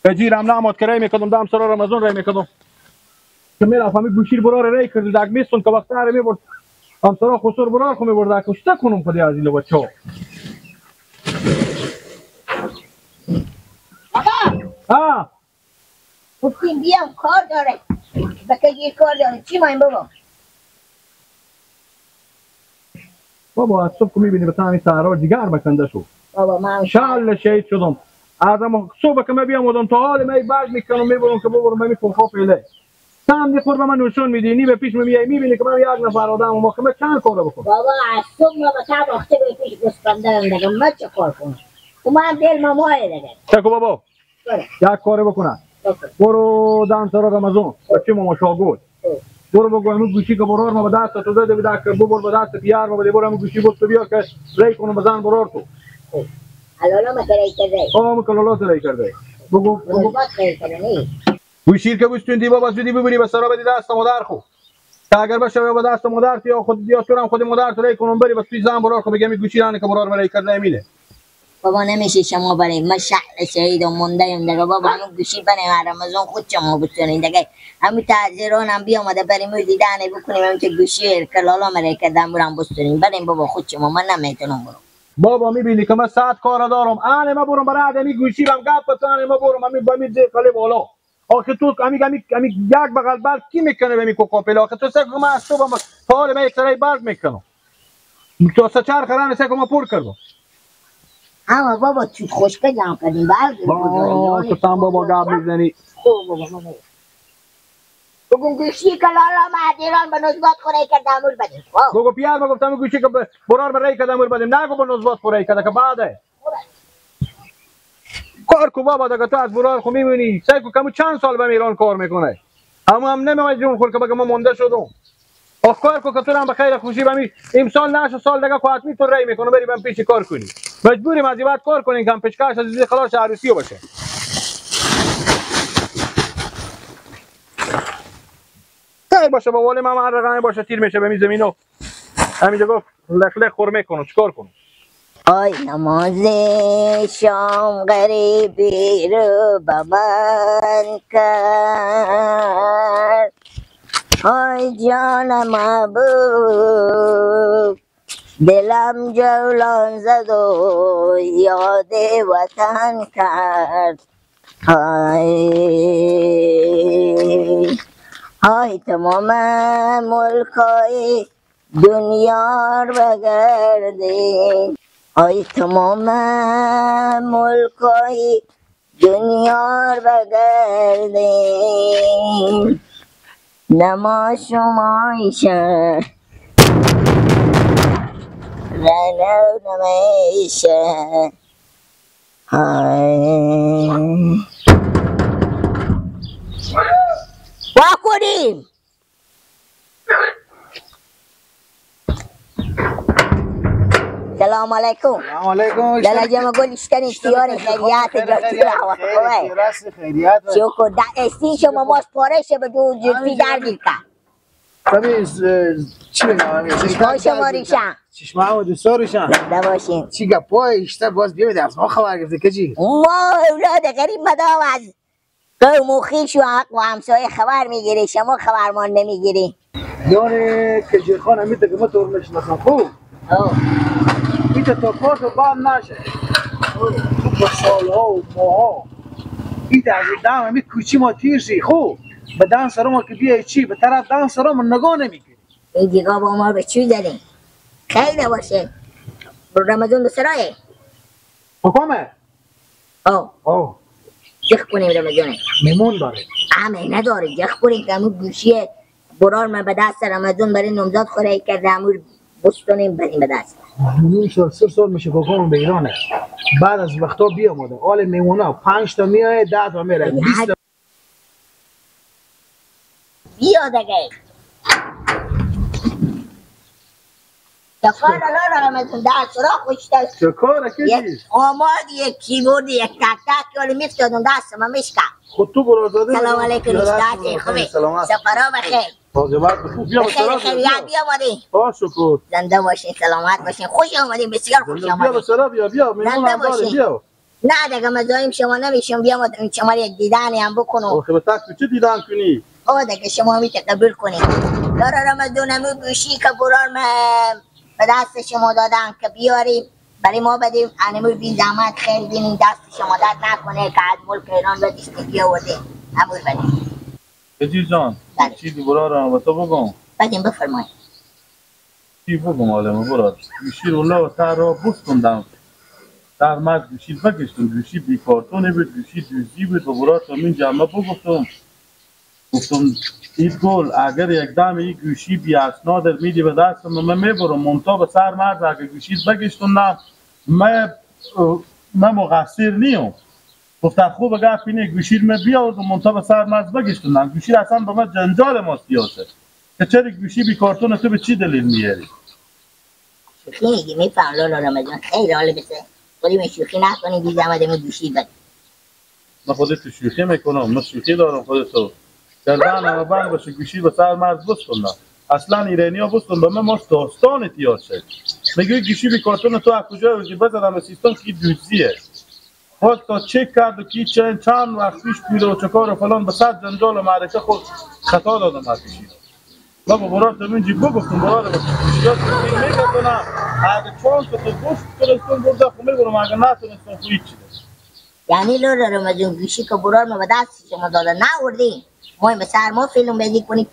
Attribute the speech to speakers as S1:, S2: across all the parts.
S1: گیرم نامد که رای میکردم دم سرا رمضان رای میکردم که میرفت همین گوشیر برار رای کرد دک میستون که وقت اره میبرد همسرا خسر برار خو میبرد کشته کنم خودی از این بچه ها.
S2: بابا گفتیم بیام کار داره بکه کار داره چی مایم بابا؟
S1: بابا از صبح که میبینی به همین سهرا جگر بکنده شد
S2: بابا من
S1: شل شهید شدم از صبح که من بیام تا حال من برگ میکنم میبرم که ببرم من میکنم خواب پیله سم میخور به من نشون میدی نی به پیش میای میبینی که من یک نفر آدم و ما که من چند کار بکنم
S2: بابا از صبح ما به تا وقتی به پیش گوسفندم دیگه من چه کار کنم و من دل مامای دیگه
S1: چکو بابا یک کار بکنم برو دم سرا رمضان بچه ماما شاگل برو بگو همون گوشی که برار ما به دست تو داده بده که ببر به دست پیار ما بده برو همون گوشی بود تو بیار که ری کنم بزن برار تو
S2: حلالا ما ری کرده
S1: آه ما کلالا ری کرده بگو بگو گوشی که بستوندی بابا زودی ببری به سرا بدی دست مادر خو تا اگر باشه به دست مادر یا خود یا تو هم خود مادر تو ری کنم بری بس توی زن برار خو بگم گوشی رانه که برار ما ری کرده امینه
S2: بابا نمیشه شما بریم من شهر شهید و مونده ایم دیگه بابا همون گوشی بریم رمضان خود شما بتونین دیگه همون تعذیران هم بیامده بریم دیدن بکنیم همون که گوشی کلالا مره کردم برم بستونیم بریم بابا خود شما من نمیتونم برم
S1: بابا میبینی که من ساعت کار دارم آن ما برم برای آدمی گوشی بم گپ بزنم ما برم همین با می قله بالا آخه تو امی امی امی یک بغل برق کی میکنه به می کوکاپل آخه تو سه من از صبح تا حال من یک سرای برق میکنم تو سه چهار خرانه سه ما پر کردم
S2: اما بابا توت خشکه جمع کردیم برق
S1: بابا تو تام بابا گپ میزنی
S2: خوب بابا من بگم گوشی که لالا مهدیران به نزبات خوره کرده امور بدیم
S1: بگو پیار ما گفتم گوشی که برار به ری کرده امور بدیم نگو به نزبات خوره کرده که بعده کار کو بابا دیگه تو از برار خو میمونی سعی کو کمو چند سال به ایران کار میکنه اما هم نمیای جون خور که بگم ما مونده شدم آخ کار کو که تو هم به خیر خوشی بمی امسال نشه سال دیگه کو حتمی تو ری میکنه بری بم پیش کار کنی مجبوریم از بعد کار کنیم که پیشکش از خلاص عروسی باشه خیر باشه با ولی من هر رقمی باشه تیر میشه به می زمینو همینجا گفت لخ لخ خورمه کنم چیکار کنم
S2: آی نماز شام غریبی رو به من کرد آی جان محبوب دلم جولان زد و یاد وطن کرد آی آی تمام ملکای دنیا رو بگردیم آی تمام ملکای دنیا رو بگردیم نما شمایشه رنو نمیشه های واکنیم سلام علیکم.
S3: سلام علیکم.
S2: لالا جمع گل اشتن اشتیار خیریات
S3: خیریات خیریات
S2: چوکو دا استی شما ماس پاره شه به دو جلفی در گیر کرد.
S3: تمی چی بگم
S2: چشمه شما ریشن
S3: چشمه و دوستا ریشن
S2: زنده باشین.
S3: چی گپای اشته باز بیاید از ما خبر گرفته که چی؟
S2: ما اولاد غریب مدام از قوم و خویش و حق و همسایه خبر میگیری، شما خبرمان نمیگیری.
S3: یعنی که جیرخان همیته که ما طور میشناسم خوب ایتا تا کارتو بند نشه تو به سالها و ماها ایتا از دم همی کوچی ما تیر شی خوب به دم سرما ما که بیای چی به طرف دم سرما ما نگاه نمیکنی.
S2: این دیگه با ما به چی داریم؟ خیلی باشه رمضان به سرایه
S3: حکمه؟
S2: آه
S3: آه
S2: جخ کنیم رمضانه
S3: میمون داره
S2: امه نداره جخ کنیم که همون گوشیه برار من به دست رمضان برای نمزاد خوره کرده همون بستونیم بریم به دست.
S3: 2.5 سال 3 سال میشه کاکامون به ایرانه بعد از وقتا بیامده حال میمونه 5 تا میایه 10 تا میره 20 تا
S2: بیا دیگه چکار لالا رمضان در سراغ خوشتست
S3: چکاره که
S2: یک آماد یک کیبورد یک تک تک ولی میفتادم دست من میشکم.
S3: خود تو برادر
S2: سلام علیکم استاد خوبی سفرها بخیر
S3: واجبات بخیر بیا
S2: بخیر خیریت بیا آمدین
S3: با شکر
S2: زنده باشین سلامت باشین خوش آمدین بسیار خوش آمدین
S3: بیا بسرا بیا بیا
S2: زنده باشین
S3: بیا
S2: نه دیگه مزاحم شما نمیشم، بیام شما یک دیدنی هم بکنم.
S4: آخه به تک چه دیدن کنی؟
S2: آه دیگه شما میشه قبول کنی. لالا رمضان همون گوشی که برار به دست شما دادن که بیاریم برای ما بدیم، انمو بی زحمت خیلی بینیم دست شما درد نکنه که از ملک ایران به دست بیاورده همون بدیم.
S4: بجی جان چیزی برارم و تو بگم.
S2: بدیم بفرمایید.
S4: چی بگم آدم برار؟ گوشی رو لا تر را بستوندم. در مرز گوشی بگشتم، گوشی بی کارتونه بود، گوشی دوزی بود و برار تو من جمعه بگفتم. گفتم این گل اگر یک دم این گوشی بی اسناد میدی به دستم من میبرم، منتها به سر مرز اگر گوشی بگشتوندم من مقصر نیم. گفتم خوب گپ اینه گوشی رو بیاوردم منتها به سر مرز بگشتوندم. گوشی اصلا به من جنجال ماست یاسه که چرا گوشی بی کارتون تو به چی دلیل میاری؟
S2: شوخی میگی میفهم لالا رمضان خیلی حال بسه خودی شوخی نکنی بی زحمت گوشی بده.
S4: من خودت شوخی میکنم، من شوخی دارم خودت تو گردن بند باشه گوشی به سر مرز بستوندم. اصلا ایرانی ها بستون به من ماست داستان تیاد شد. میگه گوشی بی کارتون تو از کجا آوردی؟ بزدم به سیستم که دوزیه. خود تا چک کرد و کی چند وقت پیش بوده و چکار و فلان به صد جنجال و معرکه خود خطا دادم از گوشی. بابا برار تو من جیب گفتم برار گوشی میگردونم اگه چون تو گوش تونستون برده خو میبرم، اگه نتونستون خو هیچی.
S2: یعنی لولا رمضان گوشی که برار ما به دست شما داده نوردی ما به سر ما فیلم بدی کنیم،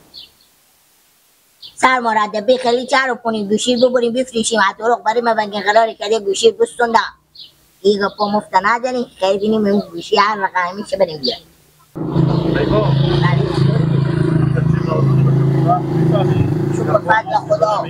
S2: سر ما رده بی خیلی چرا کنیم گوشی ببریم بفروشیم از دروغ برای ما بگین قراری کرده گوشی بستوندم این گپا مفت نداریم خیلی بینیم این گوشی هر رقم میشه بریم بیاریم. شکر فضل خدا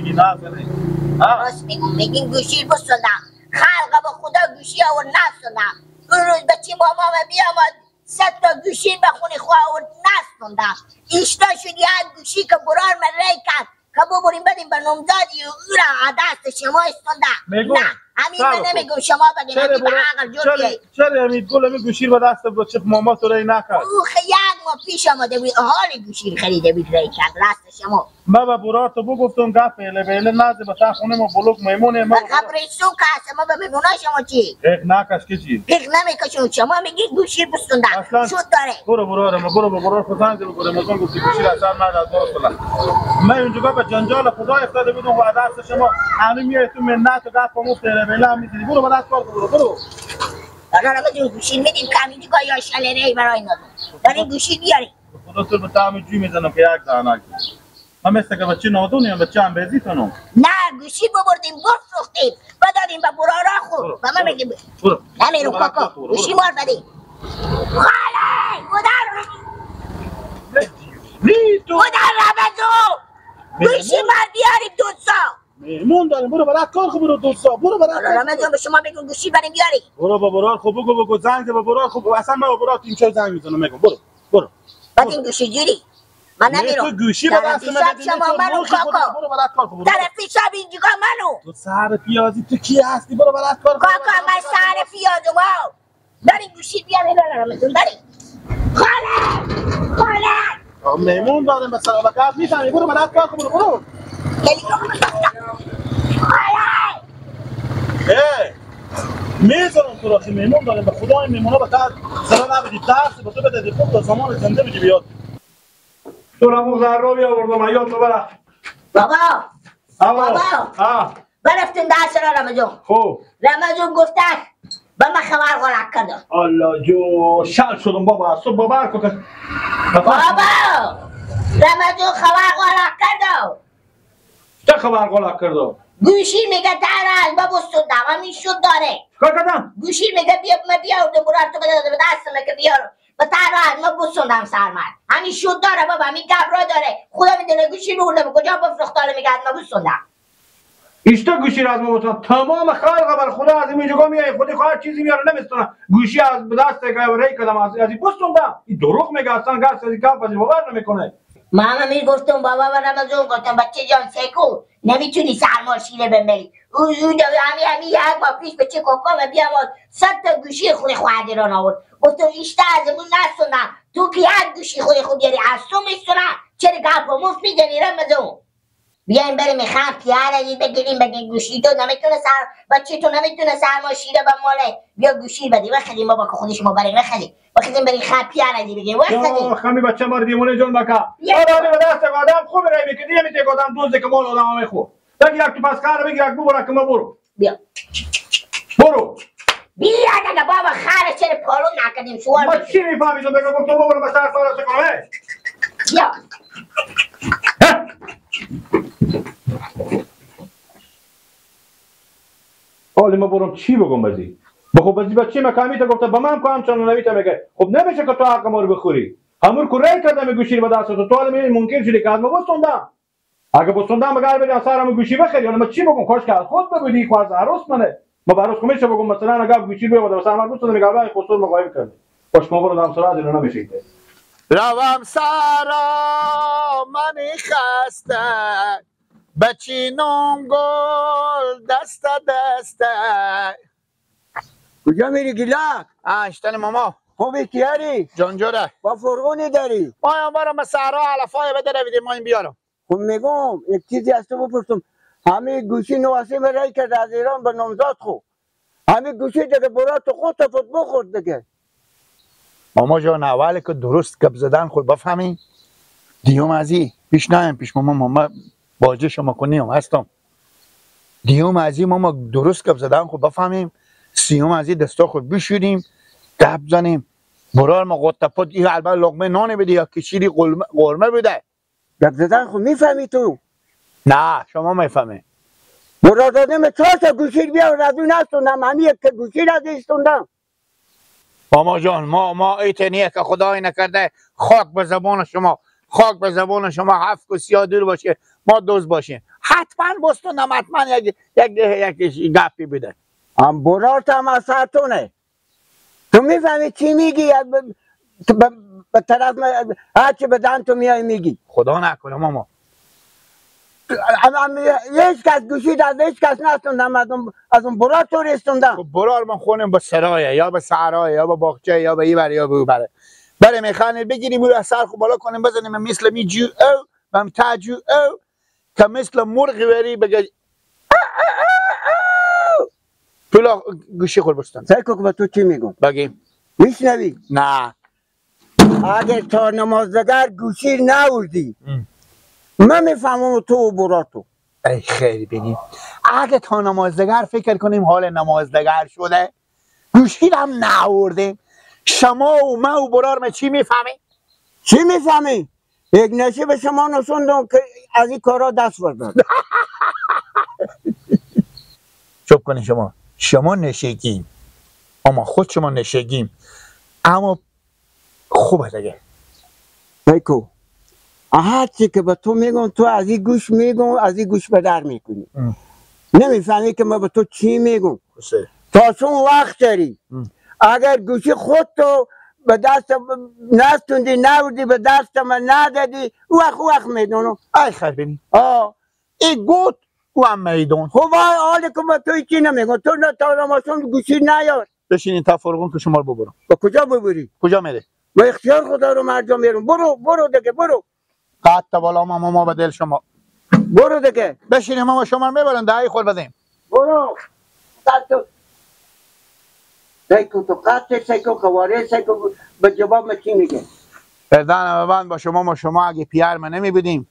S2: راست میگم، میگیم گوشی بستوندم خلق با خدا گوشی آورد نستوندم. اون روز بچه ماما بیامد سه تا گوشی به خونه خواه آورد نستوندم. ایشتا شد یک گوشی که برار من ری کرد که ببریم بدیم به نامزادی و او را از دست شما استوندم. نه همین من نمیگم شما بگین همین به عقل جور بیایی.
S4: چرا همین گل همین گوشی به دست بچه ماما تو ری نکرد؟
S2: او یک ماه پیش آمده بود حال گوشی خریده بود ری کرد راست شما.
S4: ما به برار تو بگفتم گپ ایله بیله نزد به تا خونه ما بلوک میمونه ما.
S2: قبرستون که هست ما به میمونه شما چی؟
S4: قیق نکش که چی؟
S2: قیق نمیکشون شما میگی گوشی بستوندم شد داره.
S4: برو برو ما برو برو خدا زنگ بگو رمضان گفتی گوشی را سر مرد از برو فلان. من اونجا به جنجال خدا افتاده بودم و دست شما همین میای تو منت و گپ مفت ایله بیله میزنی. برو به دست کار برو برو.
S2: حالا رمضان گوشی میدیم که همینجا یا شله ری برای نداریم. داریم گوشی بیاریم.
S4: خدا تو به طعم جوی میزنم که یک دانه. من مثل که بچه نادونیم بچه هم بیزی تنم.
S2: نه گوشی ببردیم بفروختیم بدادیم به برارا خود به من میگیم نمیرو کاکا گوشی مار بدیم. خاله خدا خدا رمضان گوشی مار بیاریم دوستا
S4: مهمون داریم. برو برات کار خو برو دوستا برو برات
S2: رمضان به شما میگم گوشی بریم بیاریم.
S4: برو با برار خو بگو بگو زنگ به برار خو اصلا من با برار تیم چه زنگ میزنم میگم برو برو
S2: بعد این گوشی جوری من نمیرم.
S4: تو گوشی به دست من بدی
S2: شما منو کاکا
S4: برو برات کار خو
S2: طرفی شب اینجا منو
S4: تو سر پیازی تو کی هستی برو برات کار
S2: کاکا من سر پیازم ها بریم گوشی بیاریم رمضان بریم. خاله خاله
S4: مهمون داریم به سلام گپ میفهمی برو برات کار خو برو برو ای میذارم تو را که مهمون داریم به خدا این مهمونا به تر سرا نبدی درس به تو بده خوب تا زمان زنده بدی بیاد.
S1: تو را مو ذره بیاوردم یاد تو برا
S2: بابا بابا برفتن درس را رمضان.
S1: خب
S2: رمضان گفته به من خبر غلط کردم.
S1: الله جو شل شدم بابا صبح باور کن
S2: بابا رمضان خبر غلط کردم.
S1: چه خبر غلط کردم؟
S2: گوشی میگه تر از با بستوندم همین شد داره.
S1: کار کردم؟
S2: گوشی میگه بیا من بیاوردم برار تو بده به دستم که بیارم به تر از ما بستوندم سرمد همین شد داره بابا همین گبرا داره خدا میدونه گوشی برده به کجا بفروخته میگه از ما بستوندم.
S1: ایشتا گوشی را از ما بستوندم تمام خلق بر خدا از اینجا میای خودی خواهر چیزی میاره نمیستونه گوشی از دست ری کردم از این بستوندم. این دروغ میگه اصلا گاز از این گپ از باور نمیکنه.
S2: ماما میگفتم بابا و رمضان گفتم بچه جان سکو نمیتونی سرما شیره بمری. او همی یک ماه پیش بچه کاکام بیامد 100 تا گوشی خود خواهد آورد. گفتم ایشتا از اون نستونم تو که یک گوشی خود خوب بیاری از تو میستونم چرا گپ و مفت میزنی رمضان؟ بیایم بریم میخوام پیاره بگیریم بگیم گوشی تو نمیتونه سر بچه تو نمیتونه سرما شیره به ماله بیا گوشی بدی بخریم بابا که خودش ما بریم بخریم بخریم بریم خام پیاره بگیریم بخریم.
S1: خمی بچه ما رو دیوونه جون بکا آدم به دست آدم خوب رای میکنی نمیته که آدم دوزه که مال آدم میخور بگیر یک تو پس خر بگیر یک ببر که ما برو
S2: بیا
S1: برو
S2: بیا دیگه بابا خر چرا پالو نکردیم سوار
S1: ما چی میفهمیدم بگم گفتم بابا به سر سال کنم
S2: بیا
S1: حالا ما برم چی بگم بازی بخو بازی بچه مکامی تا گفته به من که همچنان نمیته میگه خب نمیشه که تو حق ما رو بخوری همون که رای کردم گوشی رو به دست تو حالا می ممکن شده که از ما بستوندم اگه بستوندم مگر بریم سرم گوشی بخری حالا ما چی بگم کاش که از خود بگویی خو از عروس منه ما عروس خو میشه بگم مثلا اگه گوشی رو بده مثلا من بستوندم میگه آقا خسرو مقایم کرد باش ما برم سر از اینا نمیشه.
S5: روم سرا من خسته بچینم گل دست دسته.
S6: کجا میری گیلک؟
S5: اشتن ماما.
S6: خوبی کیاری؟
S5: جان جوره.
S6: با فرغونی داری؟
S5: ما هم برم سهرا علفای بده رویدیم ما این بیارم.
S6: خب میگم یک چیزی از تو بپرسم همه گوشی نواسه من رای کرده از ایران به نامزاد خو همه گوشی دیگه برا تو خود تا بخور دیگه.
S5: ماما جان اول که درست گپ زدن خود بفهمی دیوم ازی پیش نایم پیش ماما ماما باجه شما کنیم هستم دیوم ازی ماما درست گپ زدن خود بفهمیم سیوم ازی دستا خود بشوریم گپ زنیم برار ما قطه پت این البته لقمه نان بده یا کشیری قرمه بده.
S6: گپ زدن خود میفهمی تو؟
S5: نه شما میفهمی.
S6: برار دادم 4 تا گوشی بیار از اون نستوندم همین یک گوشی را استوندم.
S5: ماما جان ما ایت نیه که خدای نکرده خاک به زبان شما خاک به زبان شما هفت و سیاه دور باشه ما دوست باشیم حتما بستونم حتما یک یک یک گپی بده.
S6: هم برات هم از سرتونه تو میفهمی چی میگی به طرف هرچی بدن تو میای میگی.
S5: خدا نکنه ماما
S6: هیچ کس گوشید از هیچ کس نستوندم از اون برار تو رستوندم.
S5: خب برار من خونم به سرایه یا به صحرایه یا به باغچه یا به ایبره یا به اوبره بره میخوانه بگیریم او سر خو بالا کنیم بزنیم مثل می جو او و تاجو او که مثل مرغ وری بگه پولا گوشی خور بستن.
S6: سعی کن به تو چی میگم
S5: بگیم
S6: میشنوی؟
S5: نه
S6: اگر تا نمازدگر گوشی نوردی من میفهمم تو و براتو.
S5: ای خیلی بینیم اگه تا نمازدگر فکر کنیم حال نمازدگر شده گوشی هم نوردیم شما و من و برار ما چی میفهمی؟
S6: چی میفهمی؟ یک نشه به شما نشوندم که از این کارا دست بردار.
S5: چوب کنی شما نشگیم اما خود شما نشگیم اما خوبه دیگه.
S6: بگو هرچی که به تو میگم تو از این گوش میگم از این گوش به در میکنی. نمیفهمی که من به تو چی میگم. تا چون وقت داری اگر گوشی خود تو به دست نستوندی نوردی به دست من ندادی وقت میدونم.
S5: ای خیر بینی ای گوت او هم میدون.
S6: خب حالی که به تو چی نمیگم تو تا رماسون گوشی نیار.
S5: بشینین تا فرغون که شما رو ببرم.
S6: به کجا ببری؟
S5: کجا میره؟
S6: به اختیار خدا رو مرجا میرم. برو برو دیگه برو.
S5: قد تا بالا ماما به دل شما.
S6: برو دیگه.
S5: بشینیم ماما شما رو میبرن دعای خور بدیم.
S6: برو. سیکو تو قطع سیکو خواره سیکو به جواب ما چی میگه؟
S5: پردان بند با شما ما شما اگه پیر من نمیبودیم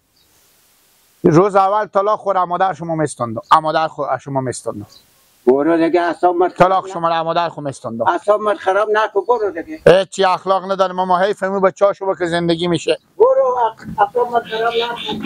S5: روز اول طلاق خور مادر شما میستوندم. مادر خور شما میستوندم.
S6: برو دیگه اعصاب مرد
S5: طلاق شما را مادر خو میستوندم.
S6: اعصاب مرد خراب نکن برو دیگه.
S5: هیچ اخلاق نداره ماما حیف مو بچه‌ها شو که زندگی میشه.
S6: برو اعصاب مرد خراب نکن.